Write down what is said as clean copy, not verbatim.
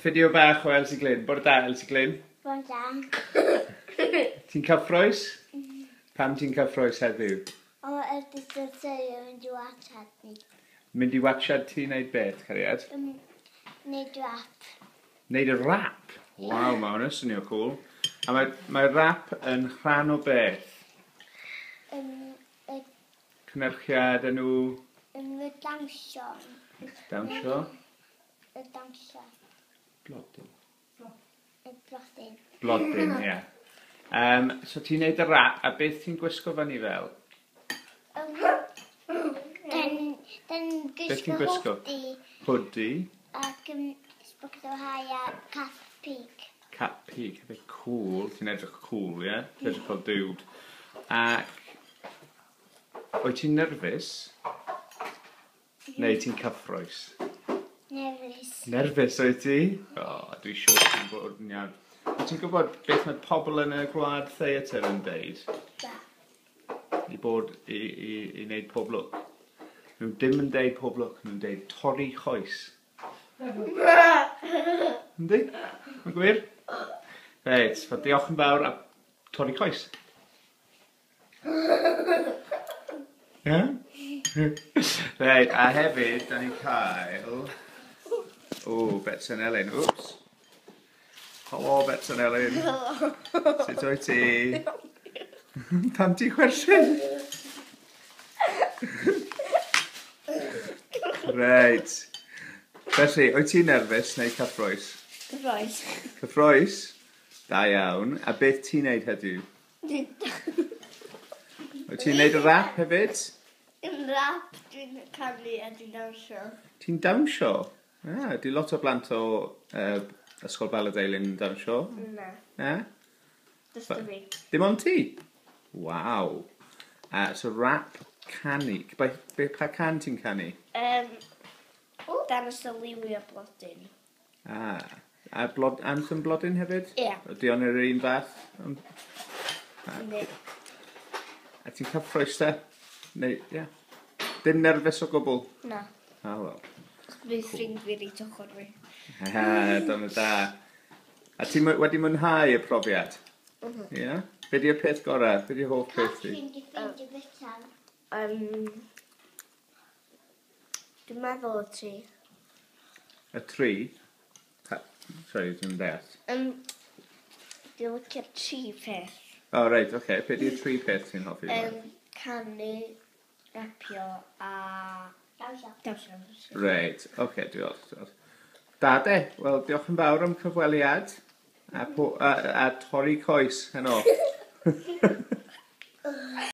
Fideo bach o Elsi Glyn. Bore da, Elsi Glyn. Bore da. Ti'n cyffrous? Pam ti'n cyffrous heddiw? O, ydy teulu yn mynd i watchad ni. Mynd i watchad ti wneud beth, cariad? Neud rap. Neud y rap? Waw, mae hwnna'n swnio cool. A mae rap yn rhan o beth? Y Cynyrchiad enw? Yn y dawnsio. Dawnsio? Y dawnsio. Blodyn. Y blodyn. Blodyn, ie. So ti'n neud y rap, a beth ti'n gwisgo fyny fel? Dan Beth ti'n gwisgo gwisgo? hoodie. Hoodie. Ac sbwced o hau a cap pig. Cap pig, a bit cool. Ti'n edrych cool, ie? Ti'n edrych fel dude. Ac wyt ti'n nerfus? Neu ti'n cyffrous? Nerfus. Nerfus wyt ti? O, dwi'n siŵr ti'n bod yn iawn. Wyt ti'n gwybod beth mae pobl yn y gwlad theatr yn deud? Da. I bod, i wneud pob lwc. Nhw dim yn deud pob lwc, nhw'n deud torri choes. Yndi? Mae'n gwir? Reit, so diolch yn fawr a torri coes. Ie? Reit, a hefyd, da ni'n cael... O, Betsan Elin, wps. Helo, Betsan Elin. Helo. Sut wyt ti? Pam ti'n chwerthin? Reit. Felly, wyt ti'n nerfus neu cyffrous? Cyffrous. Cyffrous? Da iawn. A beth ti'n neud heddiw? Wyt ti'n neud y rap hefyd? Yn rap, dwi'n canu a dwi'n dawnsio. Ti'n dawnsio? Ah, di lot o blant o Ysgol Baladeulyn yn dawnsio? Na. Na? Just y fi. Dim ond ti? Waw. So rap, canu. Pa can ti'n canu? Dan y Saliwio Blodyn. Ah, a Anthem Blodyn hefyd? Ie. Ydy o'n yr un fath? Yndi. A ti'n cyffrous te? Neu, ie. Dim nerfus o gwbl? Na. Ah, wel. Bydd ffrind fi reit ochr fi. Ha, dyna da. A ti wedi mwynhau y profiad? Mhm. Ie? Be di'r peth gorau? Be di'r hoff peth ti? Catrin di ffeindio Betsan. Dwi'n meddwl y tri. Y tri? Sorry, dwi'n deall. Dwi'n licio'r tri peth. O, reit, oce. Be di'r tri peth ti'n hoffi? Canu, rapio a... Dawnsio. Dawnsio. Reit, oce, diolch, diolch. Da de, wel, diolch yn fawr am cyfweliad a torri coes heno.